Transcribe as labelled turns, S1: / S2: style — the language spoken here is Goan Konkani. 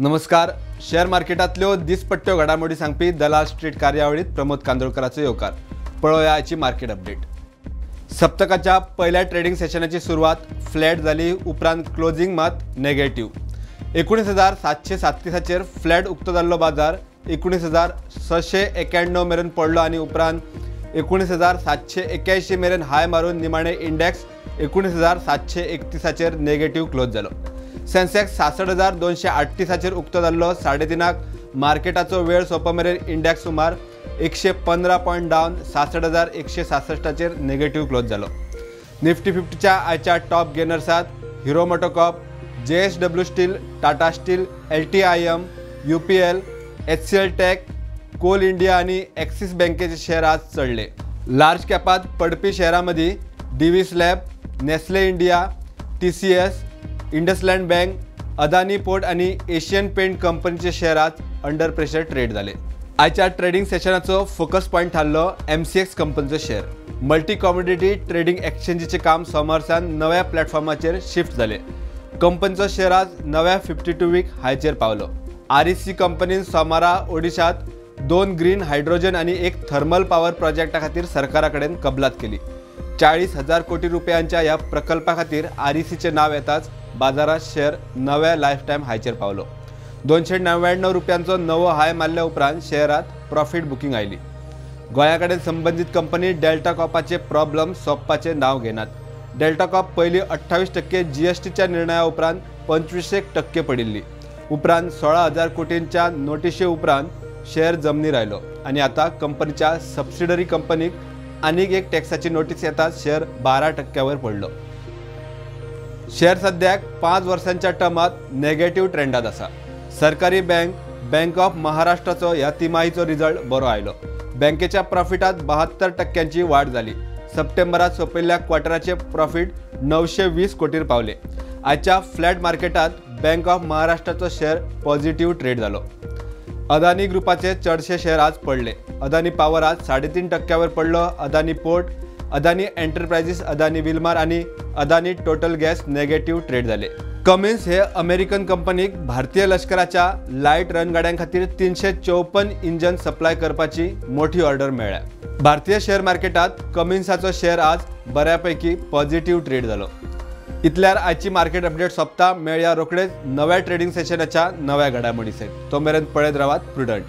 S1: नमस्कार. शेअर मार्केटांतल्यो दिसपट्ट्यो घडामोडी सांगपी दलाल स्ट्रीट कार्यावळीत प्रमोद कांदोळकराचो येवकार. पळोवया आयची मार्केट अपडेट. सप्तकाच्या पहिल्या ट्रेडिंग सेशनाची सुरवात फ्लॅट जाली, उपरांत क्लोजिंग मात नेगेटिव्ह. 19,737 फ्लॅट उक्तो जाल्लो बाजार 19,691 मेरेन पडलो आनी उपरांत 19,781 मेरेन हाय मारून निमाणे इंडेक्स 19,731 नेगेटिव्ह क्लोज जालो. सेन्सेक्स 66,238 उक्तो जाल्लो. 3:30 मार्केटाचो वेळ सोंपो मेरेन इंडेक्स सुमार 115 पॉयंट डावन 66,166 नेगेटिव्ह क्लोज जालो. निफ्टी 50च्या आयच्या top गेनर्सात Hero MotoCorp, JSW Steel, Tata Steel, LTIM, UPL, HCL Tech, Coal India आनी एक्सिस बँकेचे शेअर आज चडले. लार्ज कॅपात पडपी शेअरां मदीं Divi's Lab, Nestle India, TCS, IndusInd Bank, Adani Port आनी एशियन पेंट कंपनीचे शेअर आज अंडर प्रेशर ट्रेड जाले. आयच्या ट्रेडिंग सेशनाचो फोकस पॉयंट थारलो MCX कंपनीचो शेअर. मल्टी कॉमोडिटी ट्रेडिंग एक्सचेंजीचें काम सोमारसान नव्या प्लॅटफॉर्माचेर शिफ्ट जालें. कंपनीचो शेअर आज नव्या 52 वीक हायचेर पावलो. REC कंपनीन सोमारा ओडिशात 2 ग्रीन हायड्रोजन आनी 1 थर्मल पावर प्रोजेक्टा खातीर सरकारा कडेन कबलात केली. 40,000 कोटी रुपयांच्या ह्या प्रकल्पा खातीर RECचें नांव येताच बाजारात शेअर नव्या लायफ टायम हायचेर पावलो. 299 रुपयांचो नवो हाय मारल्या उपरांत शेअरात प्रॉफिट बुकींग आयली. गोंया कडेन संबंदीत कंपनी डेल्टा कॉर्पाचे प्रॉब्लम सोंपपाचें नांव घेनात. डेल्टा कॉर्प पयलीं 28% GSTच्या निर्णया उपरांत 25% पडिल्ली. उपरांत 16,000 कोटींच्या नोटिशे उपरांत शेअर जमनीर आयलो आनी आतां कंपनीच्या सबसिडरी कंपनीक आनीक एक टॅक्साची नोटीस येताच शेअर 12% पडलो. शेअर सद्याक 5 वर्सांच्या टर्मात नेगेटिव्ह ट्रेंडात आसा. सरकारी बँक बँक ऑफ महाराष्ट्राचो ह्या तिमाहीचो रिजल्ट बरो आयलो. बँकेच्या प्रॉफिटात 72% वाड जाली. सप्टेंबरात सोंपिल्ल्या क्वार्टराचे प्रॉफिट 920 कोटीर पावले. आयच्या फ्लॅट मार्केटात बँक ऑफ महाराष्ट्राचो शेअर पॉझिटिव्ह ट्रेड जालो. अदानी ग्रुपाचे चडशे शेअर आज पडले. अदानी पावर आज 3.5% पडलो. Adani Port, Adani Enterprises, Adani Wilmar आनी Adani Total Gas negative trade जाले. कमिन्स हे अमेरिकन कंपनीक भारतीय लष्कराच्या लायट रणगाड्यां खातीर 354 इंजन सप्लाय करपाची मोठी ऑर्डर मेळ्ळ्या. भारतीय शेअर मार्केटात कमिन्साचो शेअर आज बऱ्यापैकी पॉझिटिव्ह ट्रेड जालो. इतल्यार आयची मार्केट अपडेट सोंपता. मेळया रोखडेच नव्या ट्रेडिंग सेशनाच्या नव्या घडामोडी सयत. तो मेरेन पळयत रावात प्रुडंट.